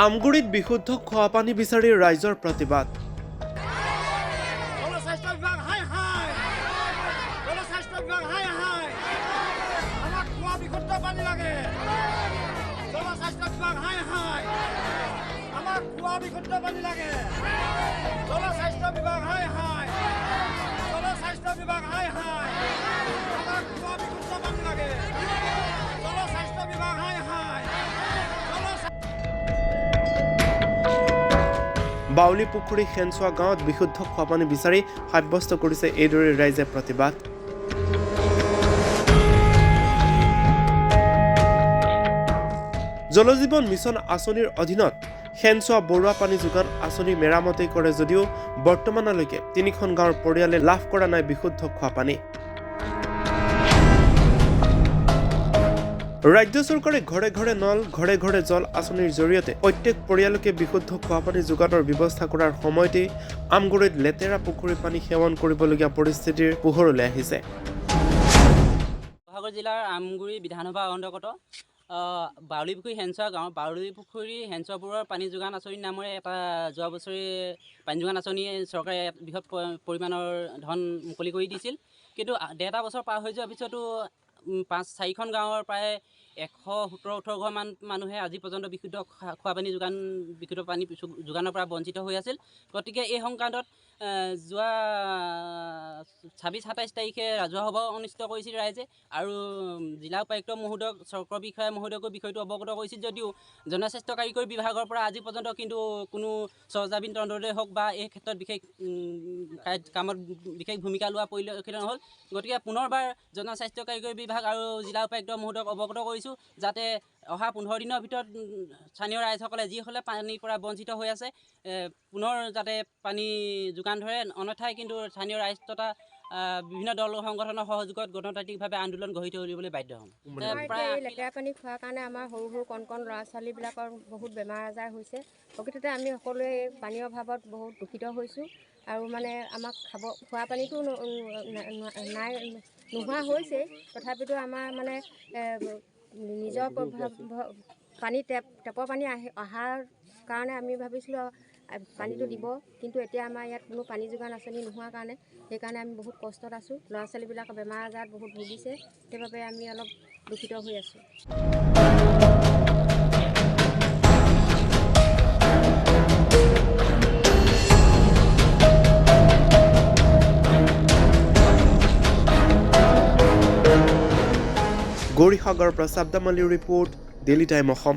আমগুৰিত বিশুদ্ধ খোৱা পানী বিচাৰি ৰাইজৰ প্ৰতিবাদ। জনস্বাস্থ্য বিভাগ হায় হায়! জনস্বাস্থ্য বিভাগ হায় হায়! আমাক খোৱা বিশুদ্ধ পানী লাগে। জনস্বাস্থ্য বিভাগ হায় হায়! আমাক খোৱা বিশুদ্ধ পানী লাগে। জনস্বাস্থ্য বিভাগ হায় হায়! জনস্বাস্থ্য বিভাগ হায় হায়! আমাক খোৱা বিশুদ্ধ পানী লাগে। জনস্বাস্থ্য বিভাগ হায় হায়! বাউলী পুখুৰী শেনচোৱা গাঁৱত বিশুদ্ধ খোৱাপানী বিচাৰি সাব্যস্ত কৰিছে এইদৰে ৰাইজে প্ৰতিবাদ। জলজীৱন মিছন আঁচনিৰ অধীনত শেনচোৱা বৰুৱা পানী যোগান আঁচনি মেৰামতি কৰে যদিও বৰ্তমানলৈকে তিনিখন গাঁৱৰ পৰিয়ালে লাভ কৰা নাই বিশুদ্ধ খোৱাপানী। ৰাজ্য চৰকাৰে ঘৰে ঘৰে নল, ঘৰে ঘৰে জল আঁচনিৰ জৰিয়তে প্ৰত্যেক পৰিয়ালকে বিশুদ্ধ খোৱাপানী যোগানৰ ব্যৱস্থা কৰাৰ সময়তেই আমগুৰিত লেতেৰা পুখুৰী পানী সেৱন কৰিবলগীয়া পৰিস্থিতিৰ পোহৰলৈ আহিছে। শিৱসাগৰ জিলাৰ আমগুৰি বিধানসভাৰ অন্তৰ্গত বাউলীপুখুৰী শেনচোৱা গাঁও, বাউলীপুখুৰী শেনচোৱাবোৰৰ পানী যোগান আঁচনি নামেৰে এটা যোৱা বছৰে পানী যোগান আঁচনি চৰকাৰে বৃহৎ পৰিমাণৰ ধন মুকলি কৰি দিছিল। কিন্তু ডেৰটা বছৰ পাৰ হৈ যোৱাৰ পিছতো 5-4খন গাঁৱৰ প্ৰায় 117-18 ঘৰমান মানুহে আজি পৰ্যন্ত বিশুদ্ধ খোৱা পানী যোগান, বিশুদ্ধ পানী যোগানৰ পৰা বঞ্চিত হৈ আছিল। গতিকে এই সংক্ৰান্তত যোৱা 26-27 তাৰিখে ৰাজহুৱা সভা অনুষ্ঠিত কৰিছিল ৰাইজে আৰু জিলা উপায়ুক্ত মহোদয়ক, চক্ৰ বিষয়া মহোদয়কো বিষয়টো অৱগত কৰিছিল যদিও জনস্বাস্থ্য কাৰিকৰী বিভাগৰ পৰা আজি পৰ্যন্ত কিন্তু কোনো চৰজাবিন তন্ত্ৰই হওক বা এই ক্ষেত্ৰত বিশেষ কামত বিশেষ ভূমিকা লোৱা পৰিলক্ষিত নহ'ল। গতিকে পুনৰবাৰ জনস্বাস্থ্য কাৰিকৰী বিভাগ আৰু জিলা উপায়ুক্ত মহোদয়ক অৱগত কৰিছোঁ যাতে অহা 15 দিনৰ ভিতৰত স্থানীয় ৰাইজসকলে যিসকলে পানীৰ পৰা বঞ্চিত হৈ আছে পুনৰ যাতে পানী যোগান ধৰে, অন্যথাই কিন্তু স্থানীয় ৰাইজ তথা বিভিন্ন দল সংগঠনৰ সহযোগত গণতান্ত্ৰিকভাৱে আন্দোলন গঢ়ি তুলিবলৈ বাধ্য হ'ম। আমাৰ এতিয়া এই লেতেৰা পানী খোৱাৰ কাৰণে আমাৰ সৰু সৰু কণ কণ ল'ৰা ছোৱালীবিলাকৰ বহুত বেমাৰ আজাৰ হৈছে। প্ৰকৃততে আমি সকলোৱে এই পানীৰ অভাৱত বহুত দুখিত হৈছোঁ আৰু মানে আমাক খোৱা পানীটো নাই, নোহোৱা হৈছেই, তথাপিতো আমাৰ মানে নিজৰ পানী টেপৰ পানী অহাৰ কাৰণে আমি ভাবিছিলোঁ পানীটো দিব, কিন্তু এতিয়া আমাৰ ইয়াত কোনো পানী যোগান আঁচনি নোহোৱাৰ কাৰণে সেইকাৰণে আমি বহুত কষ্টত আছোঁ। ল'ৰা ছোৱালীবিলাকৰ বেমাৰ আজাৰত বহুত ভুগিছে, সেইবাবে আমি অলপ দুখিত হৈ আছোঁ। গৌৰীসাগৰৰ পৰা চাব্দামালিৰ ৰিপৰ্ট, ডেইলি টাইম অসম।